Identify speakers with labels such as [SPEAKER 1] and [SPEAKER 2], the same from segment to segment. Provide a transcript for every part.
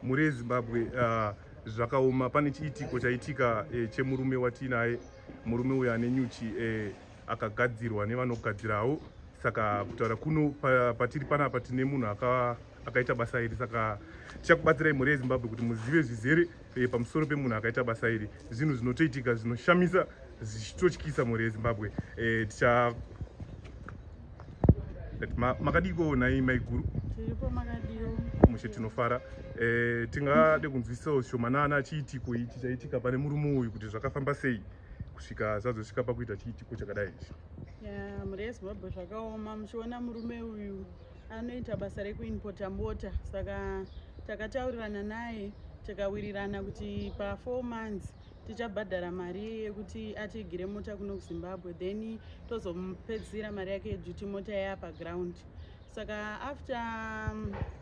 [SPEAKER 1] Mhuri yeZimbabwe, zvakaoma. Pane chiitiko chaitika chemurume watiinaye. Murume uyu ane nyuchi, akagadzirwa nevanogadzirawo. Saka kutaura kuno patiri panapa tine munhu akaita basa iri. Saka tichakubatsirai, mhuri yeZimbabwe, kuti muzive zvizere pamusoro pemunhu akaita basa iri. Zvinhu zvinotoitika zvinoshamisa, zvichitotyisa, mhuri yeZimbabwe. Ticha makadiko nhai maiguru?
[SPEAKER 2] Tiripo, makadiwo?
[SPEAKER 1] Mushe, tinofara. Tingade kunzwisisawo zvishomanana chiitiko ichi chaitika pane murume uyu, kuti zvakafamba sei kusvika zvazosvika pakuita chiitiko chakadai ichi.
[SPEAKER 2] Ya, mhuri yeZimbabwe, zvakaoma. Muchiona murume uyu anoita basa rekuimpota mota. Saka takataurirana naye, tikawirirana kuti pa4 months tichabhadhara mari yekuti atigire mota kuno kuZimbabwe, then tozomupedzisira mari yake yeduty mota yapaground. Saka after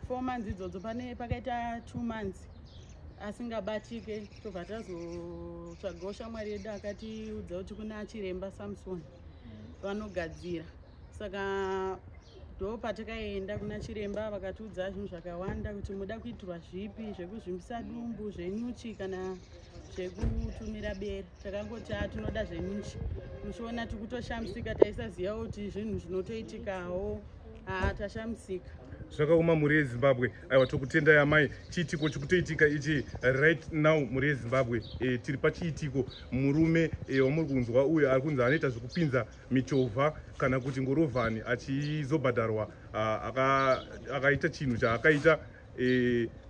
[SPEAKER 2] 4 months idzodzo, pane pakaita 2 months asingabatike. Tobva tazotsvagawo shamwari yedu akatiudza kuti kuna chiremba Samson vanogadzira. Saka ndo patakaenda kuna chiremba, vakatiudza zvinhu zvakawanda, kuti muda kuitirwa zvipi, zvekuzvimbisa dumbu, zvenyuchi kana zvekutumira bere. Takangoti a tinoda zvenyuchi. Muchiona tikutoshamisika, taisaziva kuti zvinhu zvinotoitikawo. Haa, tashamisika.
[SPEAKER 1] Zvakaoma, mhuri yeZimbabwe. Aiwa, tokutendai amai. Chiitiko chikutoitika ichi right now, mhuri yeZimbabwe, tiri pachiitiko. Murume wamuri kunzwa uyu ari kunzi anoita zvekupinza michovha kana kuti ngorovhani achizobhadharwa. Akaita chinhu chaakaita,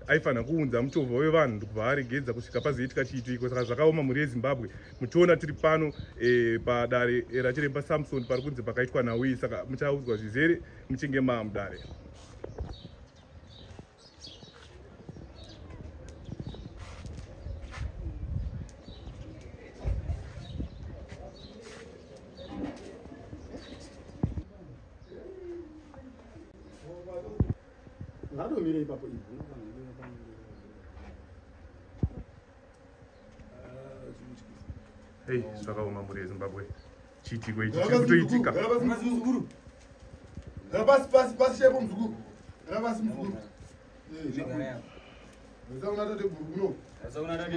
[SPEAKER 1] aifanira kuunza muchovha wevanhu, ndokubva aregedza kusvika pazoitika chiitiko. Saka zvakaoma, mhuri yeZimbabwe. Muchiona tiri pano padare rachiremba Samson, pari kunzi pakaitwa nhau iyi. Saka muchaudzwa zvizere muchinge maamudare.
[SPEAKER 3] Ngatomire ipapo ipo.
[SPEAKER 1] Hei, zvakaoma, mhuri yeZimbabwe. Chiitiko ichi chiri kutoitika.
[SPEAKER 3] Muzukuru, gara pasi, pasi, pasi chaipo, muzukuru. Gara pasi, muzukuru. Kuna tate guru kuno.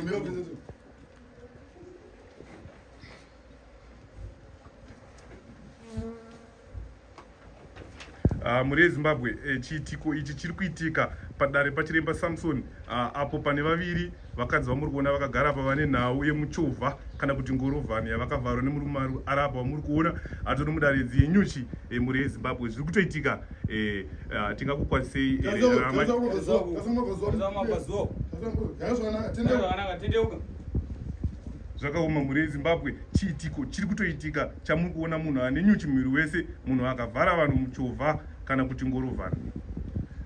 [SPEAKER 3] Mira kupedza.
[SPEAKER 1] Mhuri yeZimbabwe, chiitiko ichi chiri kuitika padare pachiremba Samson, apo pane vaviri vakadzi vamuri kuona vakagara apa vane nhau yemuchovha kana kuti ngorovhani yavakavharwa nemurume ari apa vamuri kuona atori mudaredzi yenyuchi. Mhuri yeZimbabwe, zviri kutoitika. Tingakukwanisei?
[SPEAKER 3] Gara zvakanaka, tendeuka.
[SPEAKER 4] Tendeuka.
[SPEAKER 1] Zvakaoma, mhuri yeZimbabwe. Chiitiko chiri kutoitika chamuri kuona, munhu ane nyuchi muviri wese, munhu akavhara vanhu muchovha kana kuti ngorovhani.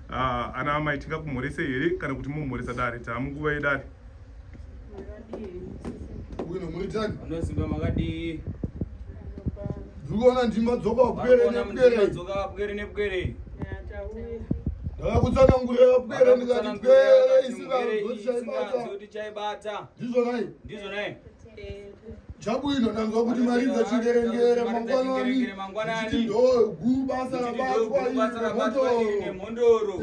[SPEAKER 1] Ana amai, tingakumhoresei here kana kuti mumhoresa dare? Taamunguva yedare.
[SPEAKER 2] Makadii?
[SPEAKER 3] Bwino, muri tani?
[SPEAKER 4] Vanosimba, makadii?
[SPEAKER 3] Ndiri kuona ndima dzoka pwere nepwere.
[SPEAKER 4] Dzoka pwere nepwere.
[SPEAKER 2] Ya, tauya.
[SPEAKER 3] Ndakakutsanangurira pwere, ndikati pwere isinganzoti
[SPEAKER 4] Zoti chaibata.
[SPEAKER 3] Ndizvo nai?
[SPEAKER 4] Ndizvo nai?
[SPEAKER 3] Chabwino, ndanzwa kuti maridza chingerengere mangwanani.
[SPEAKER 4] Mangwanani.
[SPEAKER 3] Ndichiti ndo guru basa rabatwa
[SPEAKER 4] Basa rabatwa iri
[SPEAKER 3] iri
[SPEAKER 4] nemhondoro.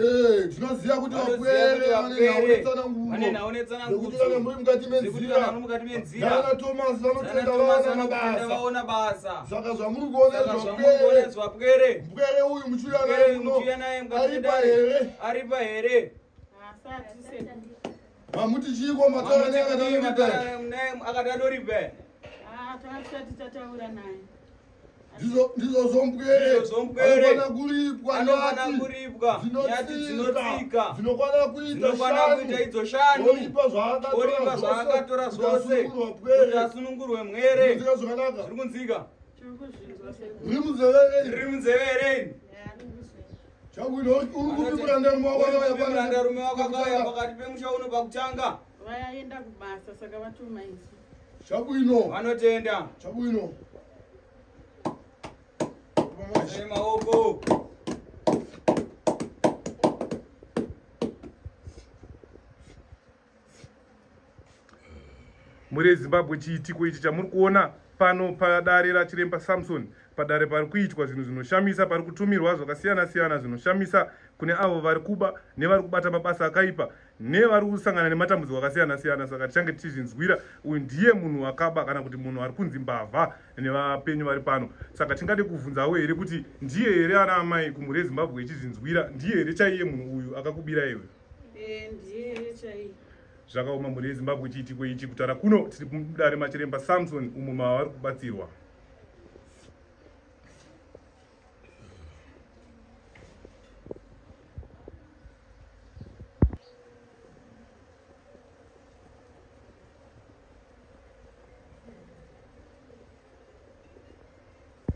[SPEAKER 3] Tinoziva kuti
[SPEAKER 4] Vanoziva kuti
[SPEAKER 3] vapwere vane nhau
[SPEAKER 4] vapwere
[SPEAKER 3] netsananguro.
[SPEAKER 4] vane nhau netsananguro.
[SPEAKER 3] Nekuti kana muri mukati
[SPEAKER 4] Nekuti kana muri
[SPEAKER 3] menzira,
[SPEAKER 4] mukati menzira,
[SPEAKER 3] nana Thomas vanotenda
[SPEAKER 4] Thomas
[SPEAKER 3] vaona
[SPEAKER 4] vanotenda
[SPEAKER 3] mabasa.
[SPEAKER 4] vaona basa.
[SPEAKER 3] Saka zvamuri kuona
[SPEAKER 4] Saka zvamuri kuona
[SPEAKER 3] zvapwere,
[SPEAKER 4] zvapwere,
[SPEAKER 3] pwere uyu muchiuya naye
[SPEAKER 4] Pwere
[SPEAKER 3] muno,
[SPEAKER 4] muchiuya naye mukati
[SPEAKER 3] aripa
[SPEAKER 4] medare.
[SPEAKER 3] here?
[SPEAKER 4] Aripa here?
[SPEAKER 2] Asati se.
[SPEAKER 3] Mamuti chiko mataura naye akadaro?
[SPEAKER 4] Akadadoripa.
[SPEAKER 2] Ah, takasati tataura naye.
[SPEAKER 3] Ndizvo zvompwere.
[SPEAKER 4] Ndizvo zvompwere.
[SPEAKER 3] Anofana kuripwa
[SPEAKER 4] Anofana
[SPEAKER 3] nyati
[SPEAKER 4] kuripwa nyati dzinotsika
[SPEAKER 3] dzinokwana kuita
[SPEAKER 4] dzinokwana kuita
[SPEAKER 3] shanu,
[SPEAKER 4] idzo shanu,
[SPEAKER 3] oripa zvaakatora
[SPEAKER 4] oripa zvaakatora zvose
[SPEAKER 3] kuti
[SPEAKER 4] kuti
[SPEAKER 3] asunungurwa pwere.
[SPEAKER 4] asunungurwe mwere.
[SPEAKER 3] Zvinonzika zvakanaka?
[SPEAKER 4] Zviri kunzika.
[SPEAKER 2] Tiri kuzvinzwa se.
[SPEAKER 3] Riri munzeve?
[SPEAKER 4] Riri munzeve here?
[SPEAKER 2] Ya, tiri kuzvinzwa.
[SPEAKER 3] Chabwino, uri kupi murandarume wako akauya pano?
[SPEAKER 4] Murandarume wako akauya pakati pemusha uno pakutanga?
[SPEAKER 2] Vayaenda kubasa, saka vatuma isu.
[SPEAKER 3] Chabwino.
[SPEAKER 4] Vanotenda.
[SPEAKER 3] Chabwino.
[SPEAKER 4] Maoko.
[SPEAKER 1] Mhuri yeZimbabwe, chiitiko ichi chamuri kuona. Pano padare raChiremba Samson, padare pari kuitwa zvinhu zvinoshamisa, pari kutumirwa zvakasiyana siyana zvinoshamisa kune avo vari kuba nevari kubata mabasa akaipa nevari kusangana nematambudziko akasiyana siyana. Saka tichange tichizvinzwira. Uyu ndiye munhu akaba kana kuti munhu ari kunzi mbavha nevapenyu vari pano. Saka tingade kuvhunzawo here kuti ndiye here, ana amai kumhuri yeZimbabwe ichizvinzwira, ndiye here chaiye munhu uyu akakubira iwe?
[SPEAKER 2] Ndiye chaiye.
[SPEAKER 1] Zvakaoma, mhuri yeZimbabwe. Chiitiko ichi, kutaura kuno tiri mudare maChiremba Samson, umo mava vari kubatsirwa.